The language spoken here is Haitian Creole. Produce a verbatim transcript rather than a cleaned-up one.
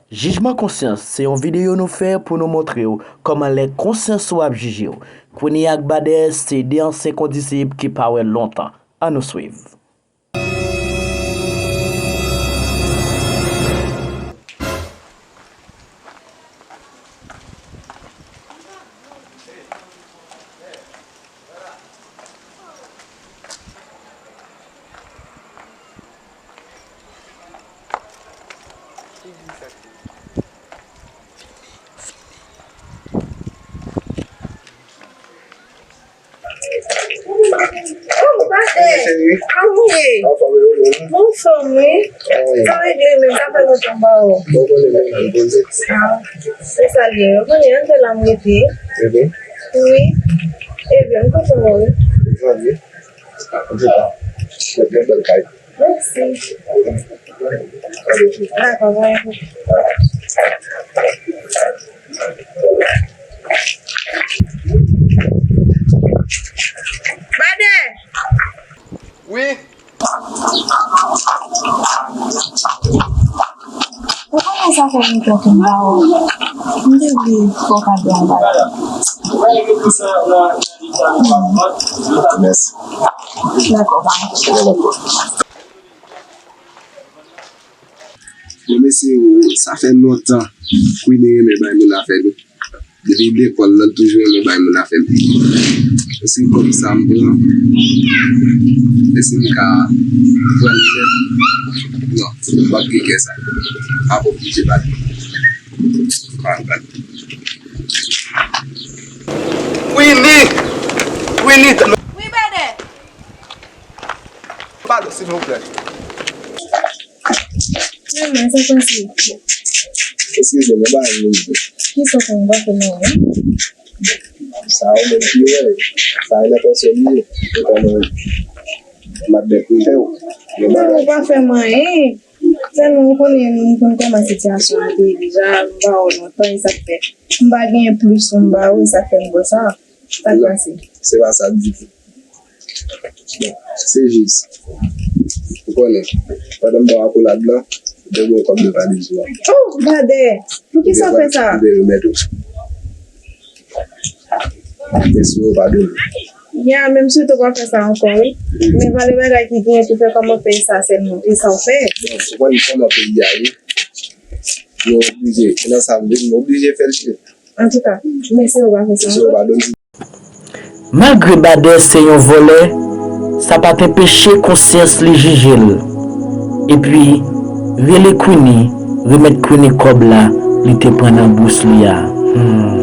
Jijman konsyans se yon videyo nou fè pou nou montre w kòman lè konsyans ou ap jije w. Queenie ak Badè se de ansyen kondisip ki pa wè lontan. Ann nou swiv. Oh, Badè. Cheri. Kòman w ye? Anfòm, wi, wi. Mwen anfòm, wi. Ah, wi. Sa regle menm, sa fè lontan m pa wè w. Bon, bon, bon, bon, bon. Ah, se sa l ye. Ou konnen, antre la m rete. Rete? Wi. Ebyen, m kontan wè w, wi. Antre pa. Mwen gen bèl kay. Mèsi. Dakò, mwen. Badè! Wi. Ou konnen sa fè lontan ke m pa wè w. M te vle fè w kado yon bagay. Mèsi. Dakò, bye. Bon, mesye, sa fè lontan Queenie renmen bay moun afè li. Depi lekòl, l toujou renmen bay moun afè l. Èske kòb sa m pran, èske m ka pran l nèt? Non, m p ap gen kè sa. M ap oblije bat li. M ap bat li. Queenie! Queenie! Wi, Badè! Padon, silvouplè. Manman, sa pase? Eskize m, mwen pa vle di. Kisa w fè m pa fè m anyen? Sa ou menm ki wè, sa e nan pèsòn li ye. Ou kòman m ap dèkouvri w. Non, ou pa fè m anyen. Sèlman ou konnen m konn kòman sitiyasyon an te ye deja, m pa wè w lontan, e sa k fè. M pa genyen plis pou m ba ou, e sa k fè m konsa. Sa k pase? Se pa sa ditou. Bon, se jis. Ou konnen, pandan m ba w akolad lan, ou te gen kòb de valiz ou a. Oh, Badè! Poukisa w fè sa? M te remèt ou. Mèsi, ou padone. Ya, menm si w te pa fè sa ankò, wi. Men valè bagay ki genyen pou fè kòman peye sa sèlman. E sa w fè. Bon, ou konn kòman peyi a ye. Nou oblije, se nan sa m vin, nou oblije fè l chire. Antouka, mèsi, ou pa fè sa ankò. Mèsi, ou padone. Malgre Badè se yon vòlè, sa pa t anpeche konsyans li jije l. Epi, rele Queenie, remèt Queenie kòb la li te pran nan bous li a. Hmm.